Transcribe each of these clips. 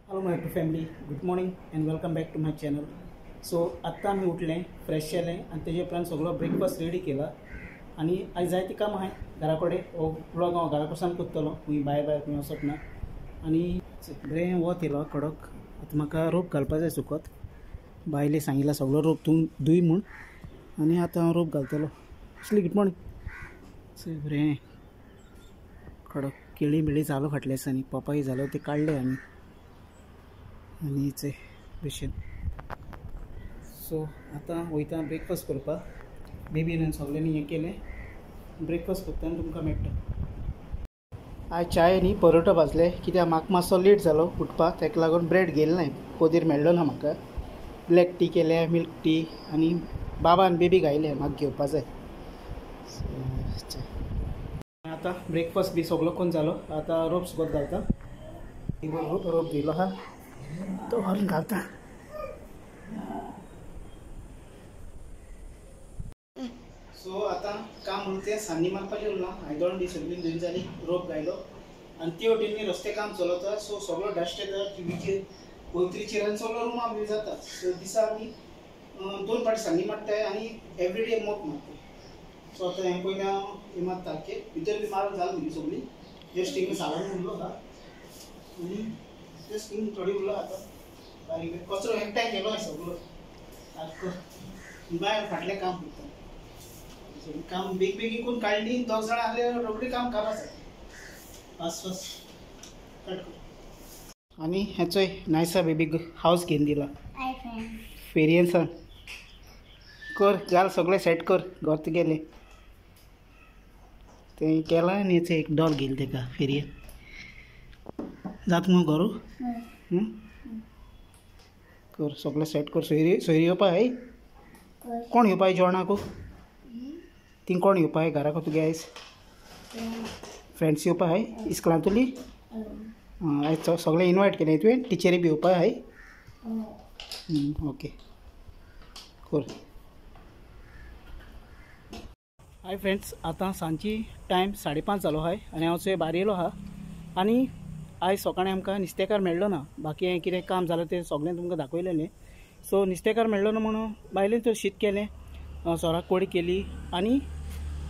Hello my family, good morning and welcome back to my channel. So आत्तां आमी उठलें, fresh जालें आनी तेजे उपरांत सगळो ब्रेकफास्ट रेडी केला आनी आयज जायतीं कामां आहाय घरा कडेन. हो व्लॉग हांव घरा कडल्यान करतलो, खंय भायर भायर खंय वचप ना. आनी बरें वत येयलो कडक, आतां म्हाका रोप घालपा जाय सुकत. बायले सांगिल्ला सगळो रोप तूं धुय म्हूण आनी आतां हांव रोप घालतलो. असली गुड मॉर्निंग. बरें कडक केळी बिळी जालो फाटल्या दिसांनी, पपाय जालो ते काडले आमी आनी चय भशेन. सो आतां वयता ब्रेकफास्ट करपाक. बेबीन सगळ्यांनी हें केलें, ब्रेकफास्ट करता आनी तुमकां मेळटा. आयज चाय न्ही परोटो भाजले, कित्याक म्हाका मातसो लेट जालो उठपाक, ताका लागून ब्रेड घेयलो ना, पदीर मेळ्ळो ना म्हाका. ब्लॅक टी केले, मिल्क टी आनी बाबा आनी बेबी घायले, म्हाका घेवपा जाय. आतां ब्रेकफास्ट बी सगळो करून जालो, आतां रोप सुकत घालता. रोप दिलो आहा तो व्हरून घालता. सो आतां काम म्हणून तें सान्नी मारपाचें उरलां. आयदण बी सगळीं धुवन जाली, रोप घायलो आनी ते वटेन रस्ते काम चलता. सो सगळो डस्ट येता टिवीचेर, पोल्ट्रीचेर आनी सगळो रुमा बी जाता. सो दिसा आमी 2 फावटी सान्नी मारताय आनी एवरीडे मोप मारताय. सो आतां हें पयलें हांव हें मारता, भितर बी मारून जालें म्हजी सगळी, जस्ट हिंगा सालान उरलो आहा आनी जस्ट हिंग थोडी उरलो. आतां बारीक कचरो एकठांय केलो सगळो सारको. बायल फाटलें काम करता, काम बेग बेगीन करून काडली. 2 जाणां आहले रोखडी काम काबार जाता, फास्ट फास्ट कट कर. आनी हेचोय नायसा बेबीक हावस घेवन दिला फेरयेसान. कर घाल सगळें सेट कर, घर तुगेलें तें केलां. आनी हेचो एक डॉल घेयला तेका फेरयेन. जाता मुगो घरू कर सगळें सेट कर. सोयरी सोयरी येवपा हाय, कोण येवपा जेवणाकू? ती कोण येवपा हाय घराक तुगे आयज? फ्रेंड्स येवपा हाय इस्कुलांतुली? आयज सगळें इनवायट केलें तुवें, टिचरी बी येवपा हाय? ओके कर. हाय फ्रेंड्स, आतां सांजची टायम 5:30 जालो आहाय आनी हांव चोय भायर येयलो आहा. आनी आयज सकाळीं आमकां नुस्तेकार मेळ्ळो ना, बाकी कितें काम जालें तें सगळें तुमकां दाखयलेलें. सो नुस्तेकार मेळ्ळो ना म्हणून बायलेन तर शीत केलें, सोराक कोडी केली आनी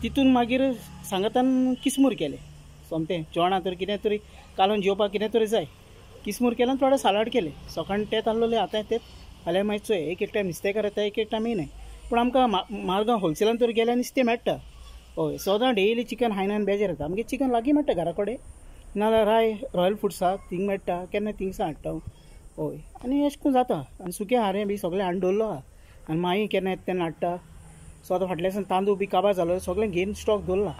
तितून मागीर सांगातान किसमूर केलें. सोमतें जेवणां तर कितें तरी कालोवन जेवपाक कितें तरी जाय, किसमूर केलें आनी थोडें सालाड केलें. सकाळीं तेंच आहलोलें, आतां तेंच. फाल्यां मागीर चोय एक एक टायम नुस्तेकार येता, एक एक टायम येयनाय. पूण आमकां मार्गां होलसेलान तर गेल्यार नुस्तें मेळटा. हय, सदां डेली चिकन खायना आनी बेजार येता. आमगे चिकन लागीं मेळटा घरा कडेन, नाजाल्यार राय रॉयल फुड्स आहा थिंग मेळटा, केन्ना थिंगसां हाडटा. हय, आनी अशें करून जाता. आनी सुकें हारें बी सगळें हाडून दवरलो आहा आनी मागीर केन्ना येता तेन्ना हाडटा. सो आतां फाटल्या दिसान तांदूळ बी काबार जालो, सगळें घेवन स्टॉक दवरला.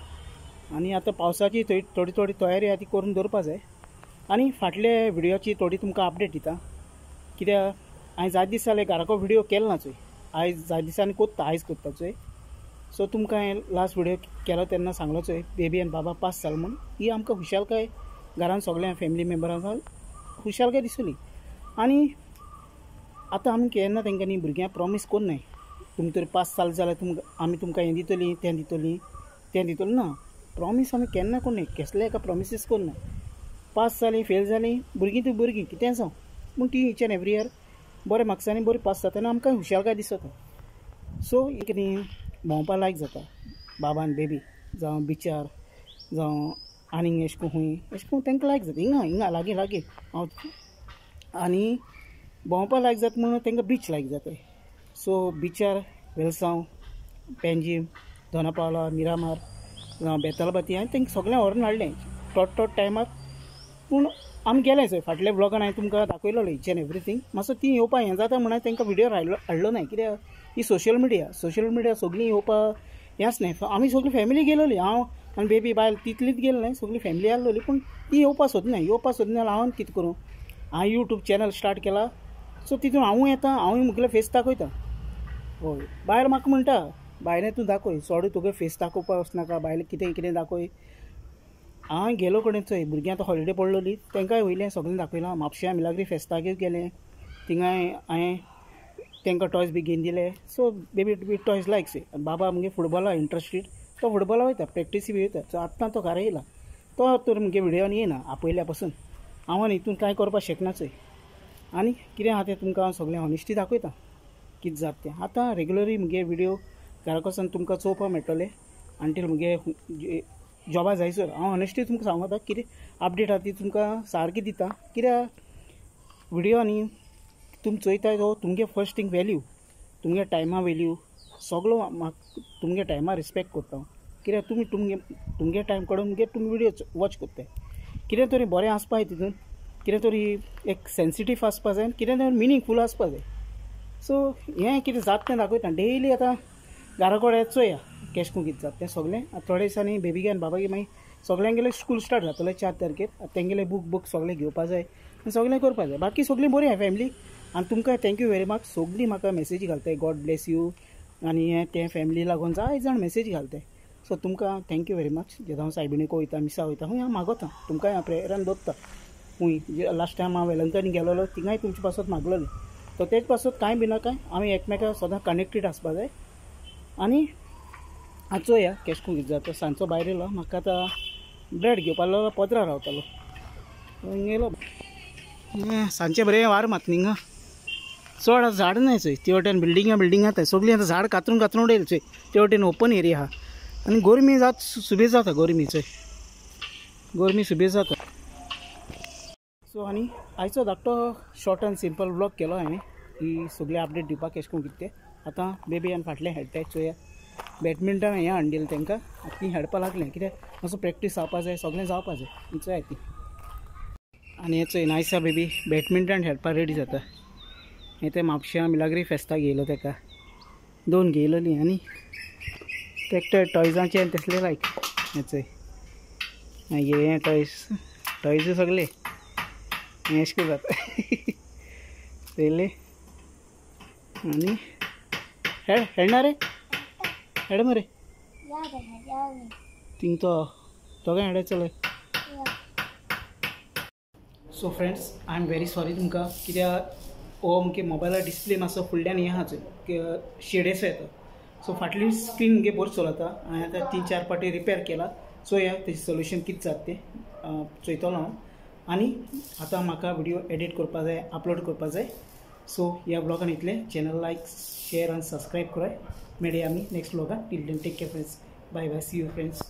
आनी आतां पावसाची थोडी थोडी तयारी आहा ती करून दवरपा जाय. आनी फाटले व्हिडियोची थोडी तुमकां अपडेट दिता, कित्याक हांवें जायते दीस जाले घराको व्हिडियो केलो ना चोय. आयज जायते दिसांनी कोत्ता, आयज कोत्ता चोय. सो तुमकां हांवें लास्ट व्हिडियो केलो तेन्ना सांगलो चोय बेबी आनी बाबा पास जालो म्हूण. ही आमकां खुशालकाय घरान सगळ्या फॅमिली मेम्बरांक खुशालकाय दिसली. आनी आतां आमी केन्ना तेंकां न्ही भुरग्यांक प्रोमीस करूं नाय, तुमी तर पास जाले जाल्यार तुमकां आमी तुमकां हें दितलीं, तें दितलीं, तें दितलीं ना. प्रोमीस आमी केन्ना करूं नाय, कसले एका प्रोमिसीस करूं नाय. पास जालीं फेल जालीं भुरगीं ती भुरगीं कितेंय जावं, पूण ती इच एंड एवरी इयर बरें मार्क्सांनी बरी पास जाता आनी आमकां खुशालकाय दिसता. सो एक न्ही भोंवपा लायक जाता बाबा आनी बेबी, जावं बिचार जावं आनीक अशें करून खंय अशें करून तांकां लायक जाता. हिंगा हिंगा लागीं लागीं हांव आनी भोंवपा लायक जाता म्हणून तांकां बीच लायक जाता. सो बिचार वेलसांव, पेंजीम, दोनापावला, मिरामार जावं बेतालबाती हांवें तांकां सगळें व्हरून हाडलें थोडे थोडे टायमार. पूण आमी गेले चोय फाटल्या ब्लॉगान हांवें तुमकां दाखयलोलो इच एंड एवरीथींग. मातसो ती येवपा हें जाता म्हणून तांकां व्हिडियो हाडलो ना, कित्याक ही सोशल मिडिया सगळीं येवपा हेंच न्हय. आमी सगळी फॅमिली गेलोली, हांव आनी बेबी बायल तितलीच गेले न्हय, सगळी फॅमिली आहलोली. पूण ती येवपा सोदनाय, येवपा सोदना जाल्यार हांव कितें करूं? हांवें यूट्यूब चॅनल स्टार्ट केला, सो तितून हांवूय येता, हांवूय म्हगेलो फेस दाखयता. हय, बायल म्हाका म्हणटा बायले तूं दाखय, चड तुगे फेस दाखोवपाक वचनाका, बायल कितें कितें दाखय. हांव गेलो कडेन चोय भुरग्यां आतां हॉलिडे पडलोली तांकांय वयलें सगळें दाखयलां. म्हापश्यां मिलाग्री फेस्ताकूय गेलें, थिंगाय हांवें तांकां टॉयज बी घेवन दिले. सो बेबी बी टॉयज लायक सी. बाबा मुगे फुटबॉला इंट्रस्टेड, तो फुटबॉला वयता, प्रॅक्टीस बी वयता. सो आतां तो घरा येयला, तो तर मुगे व्हिडियोन येयना आपयल्या पासून. हांव हितून कांय करपाक शकना चोय. आनी कितें आहा तें तुमकां हांव सगळें ऑनेस्टी दाखयता कितें जाता तें. आतां रेगुलरली मुगे व्हिडियो घरा कडसून तुमकां चोवपाक मेळटले अंटील मुगे जॉबा जायसर. हांव ऑनेस्टी तुमकां सांगता कितें अपडेट आहा ती तुमकां सारकी दिता. कित्याक व्हिडियो आनी तुमी चोयताय तो तुमगे फर्स्ट थिंग वेल्यू, तुमगे टायमा वेल्यू सगळो म्हाका तुमगे टायमा रिस्पेक्ट करता. कित्याक तुमी तुमगे टायम काडून मुगे तुमी व्हिडियो वॉच करताय. कितें तरी बरें आसपा जाय तितून, कितें तरी एक सेन्सिटीव आसपा जाय, कितें तरी मिनींगफूल आसपा जाय. सो हें कितें जाता तें दाखयता डेली. आतां घरा कडेन चोया केश करून कितें जाता तें सगळें. आतां थोडे दिसांनी बेबीगे आनी बाबागे मागीर सगळ्यांगेले स्कूल स्टार्ट जातलें 4 तारखेर. आतां तेंगेले बूक सगळें घेवपा जाय आनी सगळें करपा जाय. बाकी सगळीं बरीं आहा फॅमिली. आनी तुमकां thank you very much. सगळीं म्हाका मॅसेजी घालताय गॉड ब्लेस you आनी हें तें फॅमिली लागून जाय जाण मॅसेजी घालताय. सो तुमकां thank you very much. जेन्ना हांव सायबिणीक वयता मिसा वयता खूंय हांव मागोता तुमकां हांव प्रेयरान दवरता. खूंय लास्ट टायम हांव वेलंकनी गेलोलो थिंगाय तुमचे पासत मागलोलें. तो तेज पासत कांय बी ना कांय आमी एकमेकां सदां कनेक्टेड आसपा जाय. आनी आतां चोया केश करून कितें जाता. सांजचो भायर येयलो म्हाका आतां ब्रेड घेवपा लागलो पदरा रावतालो येयलो. सांजचें बरें वार मात न्ही चड आतां झाड नाय चोय ते वटेन बिल्डिंगा बिल्डिंगा आतां सगळीं आतां झाड कातरून कातरून उडयलें चोय ते वटेन ओपन एरिया आहा. आनी गरमी जात सुबेज जाता गरमी चोय गरमी सुबेज जाता. सो आनी आयचो धाकटो शॉर्ट आनी सिंपल व्लॉग केलो हांवें की सगळे अपडेट दिवपाक केश करून कितें. आतां बेबी आनी फाटलें खेळटाय चोया बॅडमिंटन हें हाडून दिलें तांकां आतां तीं खेळपा लागलें. कित्याक मातसो प्रॅक्टीस जावपा जाय सगळें जावपा जाय चोया ती. आनी हें चोय नायसा बेबी बॅडमिंटन खेळपाक रेडी जाता. हें तें म्हापश्यां मिलाग्री फेस्ताक घेयलो ताका 2 घेयलोलीं. आनी ट्रॅक्टर टॉयजांचे आनी तसले लायक हें चोय मागीर हें टॉयज टॉयज सगळे हें अशें करून जाता चोयलें. आनी हेड हेडना रे हेड मरे थिंग तो दोगांय हेड चलय. So friends I am very sorry तुमकां कित्याक हो मुगे मोबायला डिस्प्ले मातसो फुडल्यान हें आहा चोय शेडेसो येता. सो फाटली स्क्रीन मुगे बरी चलता. हांवें आतां 3-4 पाटी रिपेर केला. चोया तेजें सोल्युशन कितें जाता तें चोयतलो हांव. आनी आतां म्हाका व्हिडियो एडिट करपा जाय अपलोड करपा जाय. सो ह्या ब्लॉगान इतलें. चॅनल लायक शेयर आनी सबस्क्रायब कराय. मेळया आमी next ब्लॉगान. Till then take care friends. Bye bye. See you friends.